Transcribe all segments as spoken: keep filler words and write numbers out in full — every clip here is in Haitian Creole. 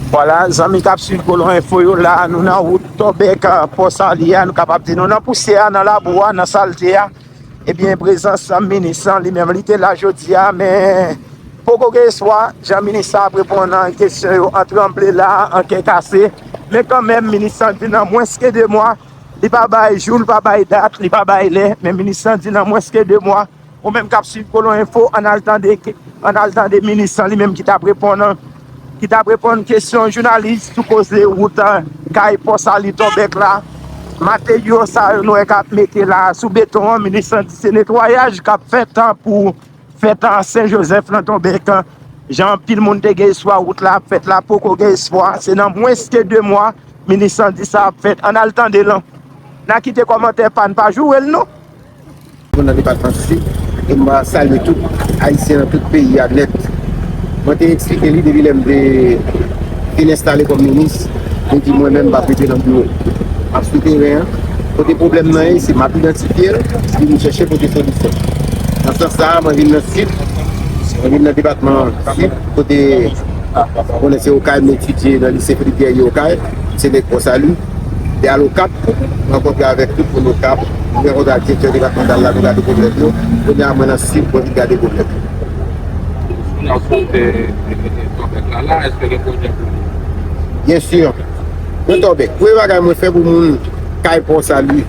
Vwala, zanmi k ap swiv Kolon Enfo yo, la nou nan wout Tòbèk, Pò Sali a, nou kapab di nou nan pousyè a, nan labou a, nan salte a. Ebyen, prezans minis lan, li menm, li te la jodi a, men poko gen espwa, jan minis sa ap reponn kesyon yo an tranble la, an kè kase. Men kanmenm, minis lan di nan mwens ke de mwa, li pa bay jou, li pa bay dat, li pa bay lè, men minis lan di nan mwens ke de mwa, ou menm k ap swiv Kolon Enfo, ann al tande, ann al tande minis lan li menm ki t ap reponn, ki t ap reponn kesyon jounalis sou koze wout, eh, kay Pò Sali Tòbèk la. Materyo sa yo nou wè k ap mete la sou beton an, minis lan di se netwayaj k ap fèt, eh, pou fèt, eh, Sen Jozèf nan Tòbèk. Jan anpil moun te gen espwa wout la ap fèt la, poko gen espwa. Se nan mwens ke de mwa, minis lan di sa ap fèt. Ann al tande l. N a kite kòmantè pa n, pa joure l non. Moun nan depatman Sid, e m a salye tout Ayisyen nan tout peyi a nèt. Mwen te eksplike li depi lè m te fin enstale kòm minis, mwen di mwen menm m p ap rete nan biwo. M ap sou teren an. Kote pwoblèm nan ye, se m ap idantifye l, epi m chèche pote solisyon. Nan sans sa a, mwen vin nan Sid, mwen vin nan depatman Sid, kote mwen konnen se Okay m etidye nan lise Philippe Guerrier Okay, se nèg Pò Sali. Te al Okap, rankontre avèk tout moun Okap, nou rankontre ak direktè depatmantal la, nou gade pwoblèm yo. Kounye a, mwen nan Sid, mwen vin gade pwoblèm yo. Kounye a, w sot, e, e, e, Tòbèk la, la, èske gen pwojè pou li? Byen si. Mwen Tòbèk. Premye bagay mwen fè pou moun kay Pò Sali,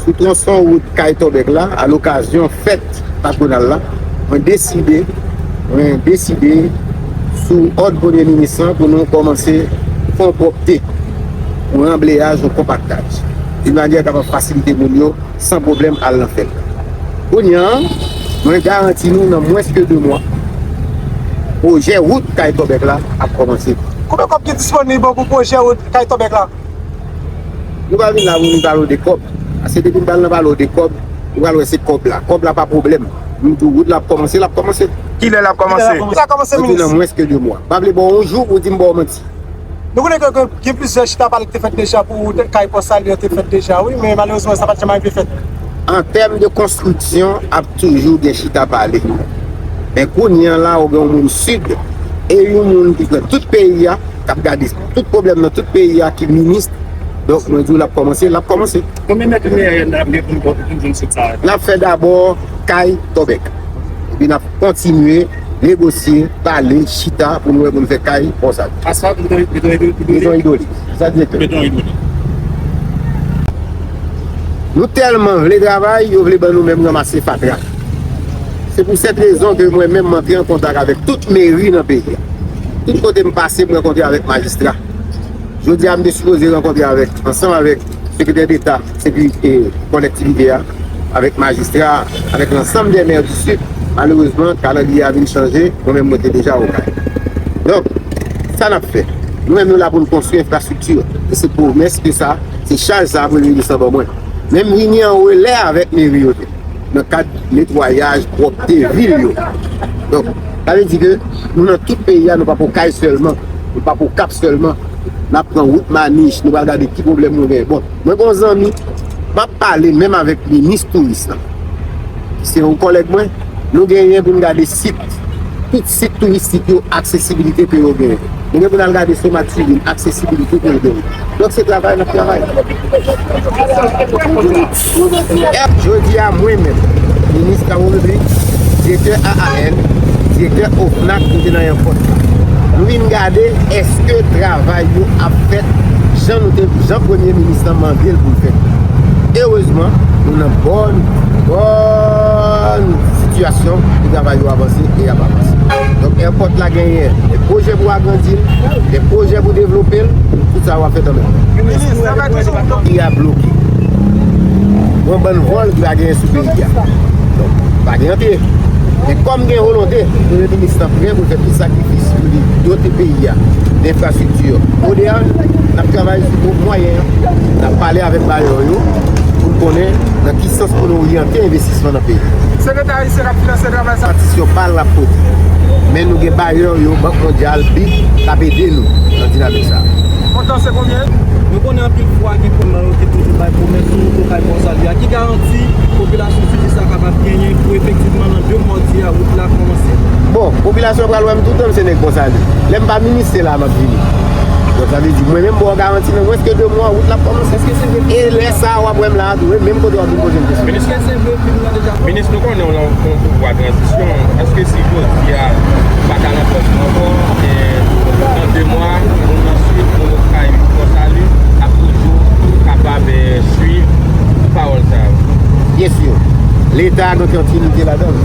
sou twonson wout kay Tòbèk la, alokazyon fèt patwonal la, mwen deside, mwen deside, sou òd Premye Minis lan, pou nou kòmanse fè yon pwòpte, yon ranbleyaj, yon konpaktaj, de manyè kapab fasilite moun yo san pwoblèm al nan fèt. Kounye a, mwen garanti nou, nan mwens ke de mwa, pwojè wout kay Tòbèk la ap kòmanse. Konbyen kòb ki disponib pou pwojè wout kay Tòbèk la? Nou pa vin la pou nou pale de kòb. Paske depi nou pral nan pale de kòb, nou pral wè se kòb la. Kòb la pa pwoblèm. Nou di wout la ap kòmanse, l ap kòmanse. Kilè l ap kòmanse? Kilè l ap kòmanse, minis? Mwen di nan mwens ke de mwa. M pa vle ba w yon jou pou w di m ba w manti. Nou konnen ke, ke gen plizyè chita pale ki te fèt deja pou wout kay Pò Sali an te fèt deja, wi, men malerezman, sa pa t janm arive fèt. An tèm de konstriksyon, ap toujou gen chita pale. Men kounye a la, ou gen yon moun Sid, e yon moun ki pran tout peyi a, k ap gade tout pwoblèm nan tout peyi a, ki minis. Donk, mwen di w, l ap kòmanse, l ap kòmanse. Konbyen mèt linyè n ap gen pou n, pou n jwenn sit sa a? N ap fè dabò kay Tòbèk. Epi n ap kontinye negosye, pale, chita pou n wè pou n fè kay Pò Sali. Asfalt, beton, beton, beton, beton idolik. Sa direktè. Beton idolik. Nou tèlman vle travay, yo vle ban nou menm ranmase fatra. Se pou sèt rezon ke mwen menm m antre an kontak avèk tout meri nan peyi a. Tout kote m pase, m rankontre avèk majistra. Jodi a, m te sipoze rankontre avèk, ansanm avèk sekretè deta sekirite kolektivite a, avèk majistra, avèk lansanm dè mè di Sid. Malerezman, kalandriye a vin chanje, mwen menm mwen te deja Okay. Donk, sa n ap fè? Nou menm nou la pou n konstwi enfrastrikti. E se pwomès ke sa, se chaj sa a Premye Minis lan ban mwen. Men m vini an relè avèk meri yo tou, nan kad netwayaj, pwòpte vil yo. Donk, sa vle di ke nou nan tout peyi a, nou pa pou Okay sèlman, nou pa pou Okap sèlman. N ap pran wout Manich, nou pral gade ki pwoblèm nou genyen. Bon, mwen gen yon zanmi, m ap pale menm avèk minis touris lan. Se yon kòlèg mwen, nou genyen pou n gade sit, tout sit touristik yo, aksesibilite ke yo genyen. Nou gen pou n al gade Somat Sivil, aksesibilite ke yo genyen. Donk, se travay n ap travay. Jodi a, mwen menm, minis Travawo Piblik, direktè A A N, direktè OFNAC, nou te nan èpòt la. Nou vin gade èske travay yo ap fèt jan nou te, jan Premye Minis lan mande l pou l fèt. Erezman, nou nan bòn, bòn sitiyasyon pou travay yo avanse e y ap avanse. Donk, èpòt la genyen de pwojè pou agrandi l, de pwojè pou devlope l, tout sa yo ap fèt an menm tan. Minis, travay toujou ap bloke. Peyi a bloke. Yon bann vòl ki pa genyen sou peyi a. Donk, pa gen antre. Men kòm gen volonte, Premye Minis lan prè pou l fè tout sakrifis pou li dote peyi a de enfrastrikti modèn. N ap travay sou mwayen an. N ap pale avèk bayè yo pou n konnen nan ki sans pou nou oryante envestisman nan peyi a. Sekretè ayisyen k ap finanse travay sa. Patisyon pa l l ap pote. Men nou gen bayè yo, Bank Mondyal, bid, k ap ede nou nan dinamik sa a. Montan se konbyen? Nou konnen anpil fwa gen pwomè yo ki toujou bay pwomès sou wout Okay Pò Sali a. Ki garanti popilasyon Sid Is la kapab genyen pou efektivman nan de mwa w di a wout la kòmanse? Bon, popilasyon pral wè m toutan, m se nèg Pò Sali. Lè m pa minis, se la m ap vini. Sa vle di, mwen menm ba w garanti nan mwens ke de mwa, wout la ap kòmanse. E lè sa a, w ap wè m la a tou, wi, menm kote w ap vin poze m kesyon. Minis, minis, nou konnen w nan yon pouvwa tranzisyon. Èske si jodi a ou pa ta nan pòs ou ankò, e nan de mwa, moun nan swit, moun ou ka fè yon sali, ap toujou kapab, e, swiv pawòl sa yo? Byen si. Leta gen kontinite ladan l.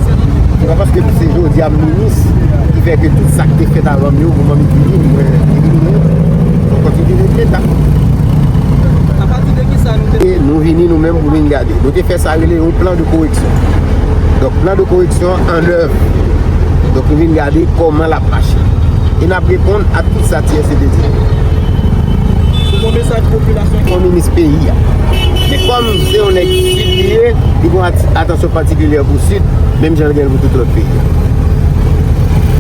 Se pa paske se jodi a m minis ki fè ke tout sa k te fèt avan m yo, pou m elimine, mwen elimine yo. Mwen kontinye ret Leta. Apati de ki sa nou te... E nou vini nou menm pou vin gade. Nou te fè sa rele yon plan de koreksyon. Donk, plan de koreksyon an èv. Donk, nou vin gade kòman l ap mache. E n ap reponn a tout sa T S C te di. Se yon mesaj popilasyon ki... Yon minis peyi a. Men kòm se yon nèg Sid li ye, li gen yon at-, atansyon patikilyè pou Sid, menm jan l gen pou tout lòt peyi.